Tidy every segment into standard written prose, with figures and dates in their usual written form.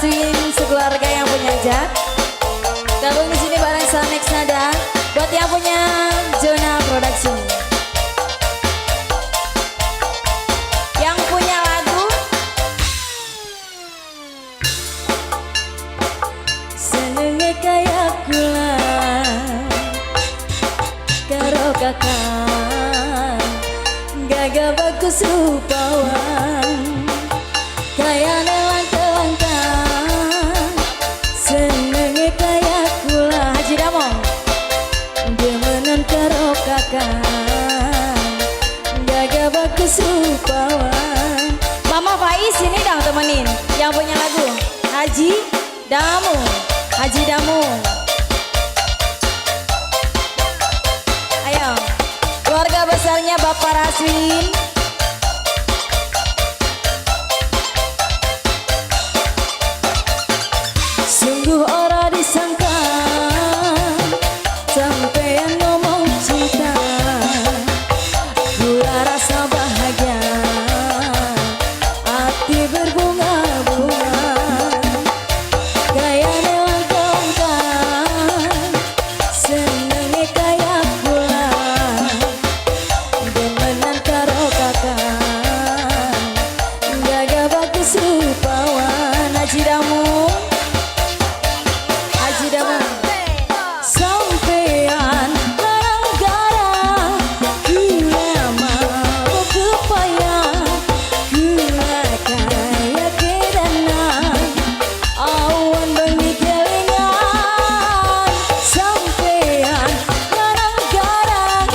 Raswin sekeluarga yang punya Jack. Gabung di sini bareng Sanex Nada. Buat yang punya Zona Production. Yang punya lagu Senenge kaya gula karo kakak, gagah bagus rupawan, kayane langka-langka, senenge kaya kula. Haji Damong demenan karo kakak, gagah bagus rupawan. Mama Faiz sini dong temenin yang punya lagu Haji Damu. Haji Damu. Ayo, keluarga besarnya Bapak Raswin. Sungguh ora disangka sampeyan ngomong cinta, gula rasa bahagia, hati berbunga-bunga, kayane langka-langka, senenge kaya gula, demenan karo kakak, gagah bagus rupawan. Haji Damu, Haji Damu. Sampean larang gara, gula mau kepaya, gula kaya kedanan, awan bengi kelingan. Sampean larang gara,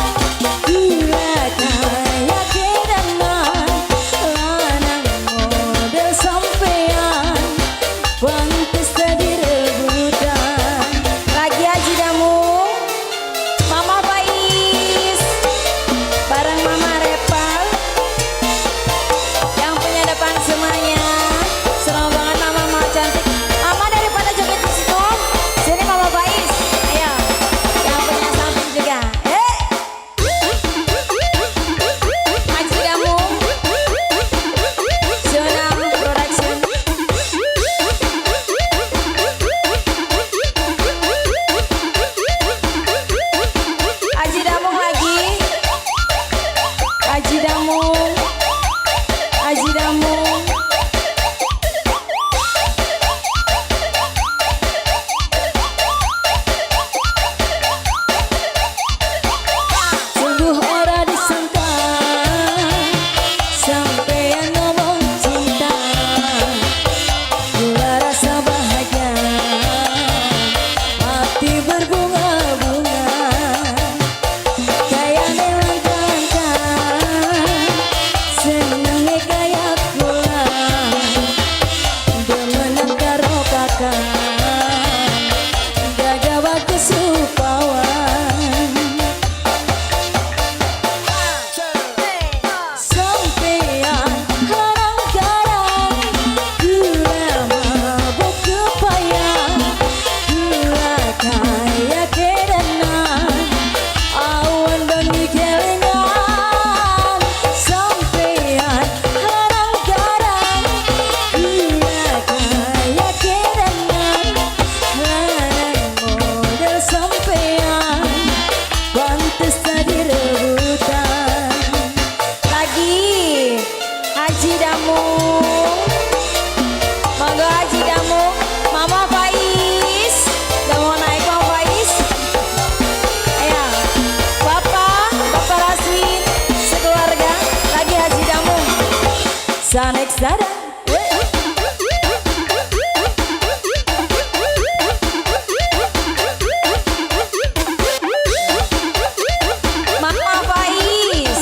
gula kaya kedanan, lanang model sampean pantes dadi rebutan. Lagi Haji Damu, Mama Faiz bareng Mama Repal. Yang punya depan semuanya. Senang banget Mama mau cantik. Mama daripada joget di situ, sini Mama Faiz. Ayo, yang punya samping juga. Haji Damu, Zona Production. Haji Damung lagi. Haji Damung, Haji Damung. Sungguh ora disangka sampeyan ngomong cinta, gula rasa bahagia, hati berbunga-bunga, kayane langka-langka, senenge kaya gula, demenan karo kakak, gagah bagus rupawan. Sampeyan larang garang, gula mabuk kepaya, gula kaya kedanan, awan bengi kelingan. Sampeyan larang garang, gula kaya kedanan, lanang model sampeyan pantes dadi rebutan. Lagi Haji Damung, monggo Haji Damung, Mama Faiz, gak mau naik Mama Faiz. Ayo, Bapak, Bapak Raswin, sekeluarga, lagi Haji Damung. Sanex Dada. Mama Faiz.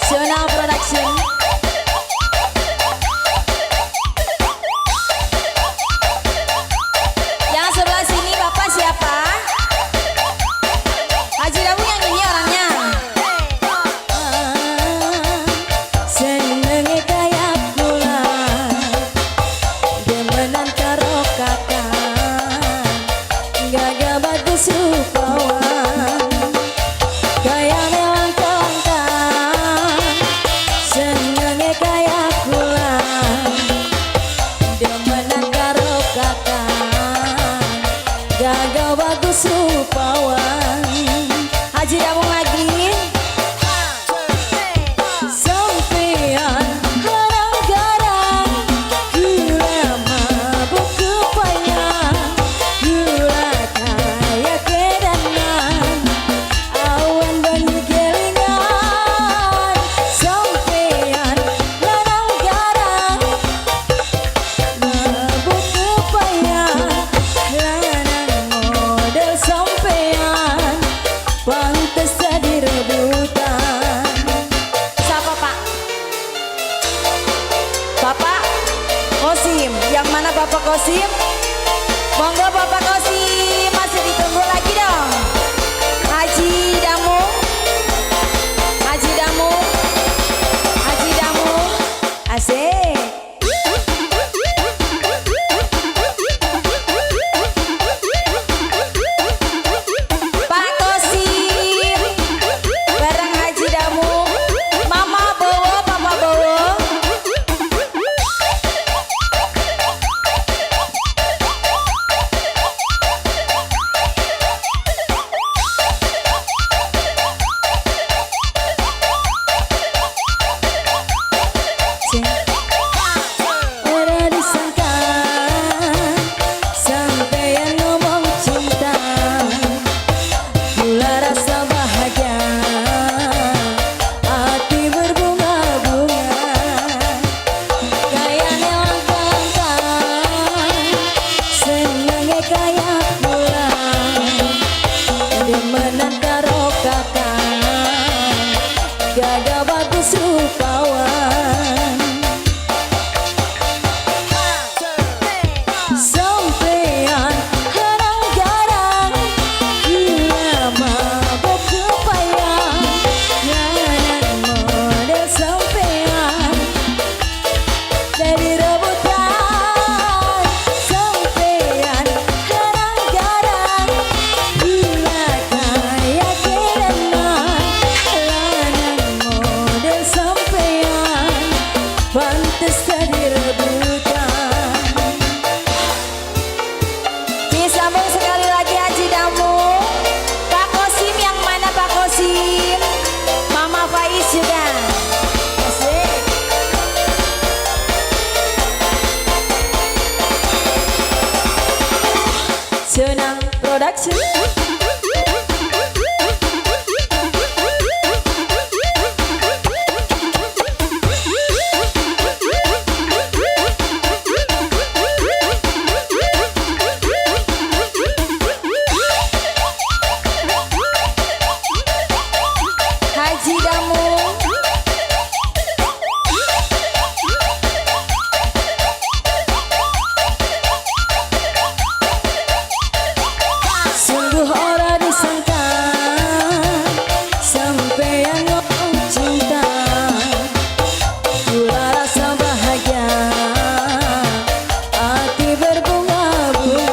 Zona Production. Yang sebelah sini Bapak siapa? Haji Damung yang ini orangnya. Senenge kaya gula, demenan karo kakak, gagah bagus rupawan, kayane langka-langka. Gagah bagus rupawan. Haji Damung lagi. Sampean lanang garang, gula mabuk kepayan, gula kaya kedanan, awan banyu kelingan. Sampean lanang garang, mabuk kepayan, lanang model sampean, pantes jadi rebutan. Siapa, Pak? Bapak Kosim. Yang mana Bapak Kosim? Monggo Bapak Kosim, masih ditunggu lagi dong. Haji Damu, Haji Damu, Haji Damu, asik. Pak Kosim bareng Haji Damu, Mama Bowo, Papa Bowo. Ora disangka sampeyan ngomong cinta, gula rasa bahagia, hati berbunga-bunga, kayane langkah, senenge kaya bulan, demenan karo kakang, gagah bagus rupawan. Sampean lanang garang, gula mabuk kepayan, lanang model sampean dari rebutan. Sampean lanang garang, gula kaya kedanan, lanang model sampean, pantes jadi rebutan. Disambung sekali lagi Haji Damu. Pak Kosim yang mana Pak Kosim? Mama Faiz juga. Asik. Senang Production. Haji Damu. Sungguh ora disangka sampeyan ngomong cinta, gula rasa bahagia, hati berbunga-bunga,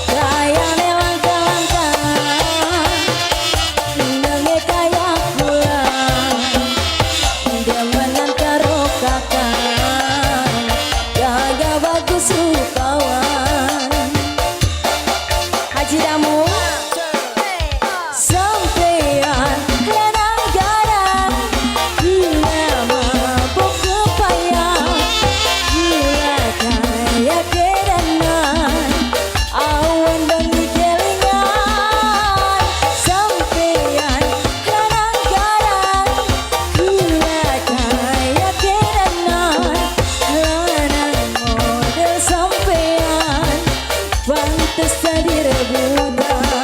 kayane langka-langka, nenge kaya gula, demenan karo kakang, gagah bagus rupawan. Haji Damu. Sampean lanang garang, gula mabuk kepayan, gula kaya kedanan, awan bengi kelingan. Sampean lanang garang, gula kaya kedanan, lanang model sampean, pantes jadi rebutan.